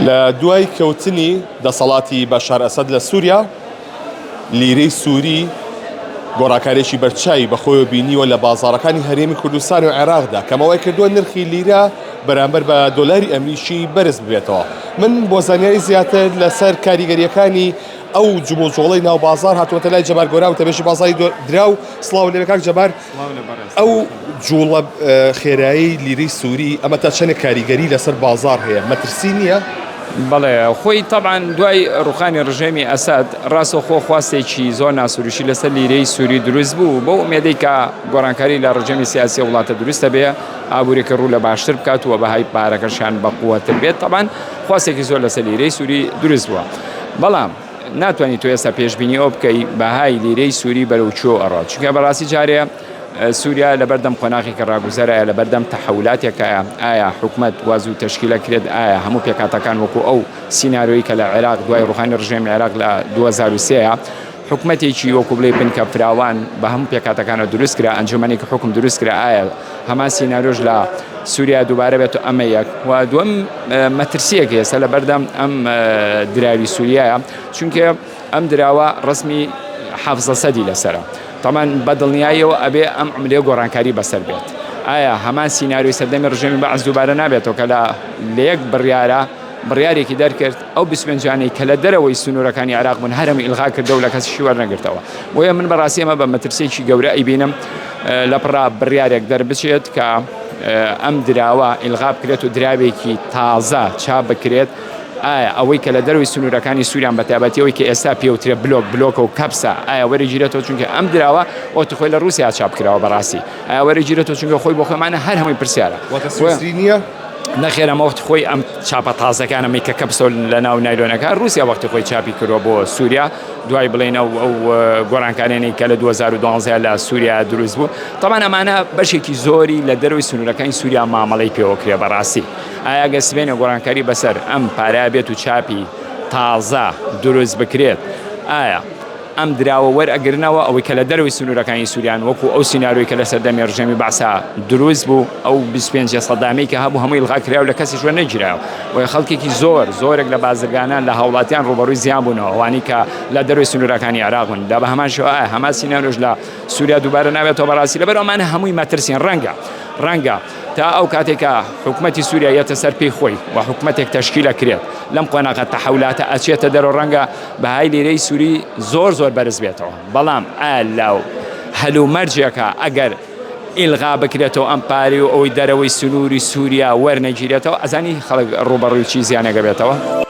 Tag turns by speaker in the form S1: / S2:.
S1: لە دوای کەوتنی دەسەڵاتی بەشار ئەسەد لە سووریا، لیرەی سووری گۆڕانکارییەکی بەرچاوی بەخۆیەوە بینیوە لە بازاڕەکانی هەرێمی کوردستان و عێراقدا، کە ئەمە وایکردووە نرخی لیرە بەرامبەر بە دۆلاری ئەمریکی بەرز ببێتەوە. من بۆ زانیاری زیاتر لەسەر کاریگەرییەکانی ئەو جموجۆڵەی ناو بازاڕ هاتووەتە لای جەبار گۆران وتەبێژی بازاڕی دراو. سڵاو لێبێ کاک جەبار. ئەو جوڵە خێرایەی لیرەی سوری ئەمە تا چەندێک کاریگەری لەسەر بازاڕ هەیە مەترسی نییە؟
S2: بەڵێ خۆی تەبعەن دوای ڕوخانی ڕژێمی ئەسەد ڕاستەوخۆ خواستێکی زۆر ناسروشی لەسەر لیرەی سوری دروست بوو بەو ئومێدەی کە گۆڕانکاری لە ڕژێمی سیاسی وڵاتە دروست دەبێ ئابووریەکە ڕوو لە باشتر بکات و بەهای پارەکەشیان بە قووەتر بێت تەبعەن خواستێکی زۆر لەسەر لیرەی سوری دروست بووە بەڵام ناتوانانی تۆ ئێستا پێشبینی ئەو بکەی بەهای لیرەی سووری بەرەو کوێ ئەڕات چونکە بەڕاستی جارێ سووریا لەبەردەم قۆناغێکی ڕاگوزەرایە لەبەردەم تەحەولاتێکایە ئایا حکومەت واز و تەشکیلە کرێت ئایا هەموو پێکهاتەکان وەکو ئەو سیناریۆی کە لە عێراق دوای ڕوخانی ڕژێمی عێراق لە 2023 حکومەتێکی وەکو بڵێ بنکە فراوان بە هەموو پێکهاتەکانەوە دروست کرا ئەنجومەنێکی حکوم دروست کرا ئایا هەمان سیناریۆش لە سووریا دووبارە بێت و ئەمە یەک و دووەم مەترسیەک هێستا لە بەردەم ئەم دراوی سووریایە چونکە ئەم دراوە ڕەسمی حافز ئەسەدی لەسەرە تەمان بە دڵنیاییەوە ئەبێ ئەم عملەیە گۆڕانکاری بەسەر بێت ئایا هەمان سیناریۆی سەردەمی ڕژێمی بەعس دووبارە نابێتەوە کە لە لە یەک بڕیارە بڕیارێکی دەرکرد ئەو 25 کە لە دەرەوەی سنوورەکانی عێراق بوون هەرم ئیلغا کردەوە لە کەسیشی وەرنەگرتەوە بۆیە من بەڕاستی ئەمە بە مەترسیەکی گەورە ئەیبینم لە پڕا بڕیارێک دەربچێت کە ئەم دراوە ئیلغا بکرێت و دراوێکی تازە چاپ بکرێت ئایا ئەوەی کە لە دەرەوەی سنوورەکانی سووریان بە تایبەتی ئەوەی کە ئێستا پێوترێ بلۆک بلۆکە و کەپسە ئایا وەرەگیرێتەوە چونکە ئەم دراوە وەختی خۆی لە ڕووسیا چاپ کراوە بەڕاستی ئایا وەرەگیرێتەوە چونکە خۆی بۆ خۆمانە هەر هەمووی پرسیارە
S1: واتە سویسری نییە؟
S2: نەخێر ئەمە وەختی خۆی ئەم چاپە تازەکان ئەمەی کە کەپسە لە ناو نایلۆنەکە ڕووسیا وەختی خۆی چاپی کردووە بۆ سووریا دوای بڵێن ئەو ئەو گۆڕانکاریانەی کە لە 2012 لە سووریا دروست بوو تەبعەن ئەمانە بەشێکی زۆری لە دەرەوەی سنوورەکانی سووریا مامەڵەی پێوەکرێ بەڕاستی ئایا گەر سبەینێ گۆڕانکاری بەسەر ئەم پارەیە بێت و چاپی تازە دروست بکرێت ئایا ئەم دراوە وەرئەگرنەوە ئەوەی کە لە دەرەوەی سنوورەکانی سووریان وەکو ئەو سیناریۆی کە لە سەردەمی ڕژێمی بەعسا دروست بوو ئەو 25 سەدامی کە هەبوو هەمووی ئیلغا کرا و لە کەسیش وەرنەگیراوە بۆیە خەڵکێکی زۆر زۆرێک لە بازرگانان لە هاوڵاتیان ڕووبەڕووی زیان بوونەوە ئەوانەی کە لە دەرەوەی سنوورەکانی عێراق بوون دا بە هەمان شێوە ئایا هەمان سیناریۆش لە سووریا دووبارە نابێتەوە بەڕاستی لەبەر ئەمانە هەمووی مەترسین ڕەنگە ڕەنگە تا ئەو کاتێک کە حکومەتی سووریا یەتە سەر پێی خۆی و حکومەتێک تەشکیل ئەکرێت لەم قۆناغە تەحەولاتە ئەچێتە دەرەوە ڕەنگە بەهای لیرەی سووری زۆر زۆر بەرز بێتەوە بەڵام ئایا لە هەلومەرجێکە ئەگەر ئیلغا بکرێتەوە ئەم پارەی و ئەوەی دەرەوەی سنووری سووریا وەرنەگیرێتەوە ئەزانی خەڵک ڕووبەڕووی چی زیانێکە بێتەوە؟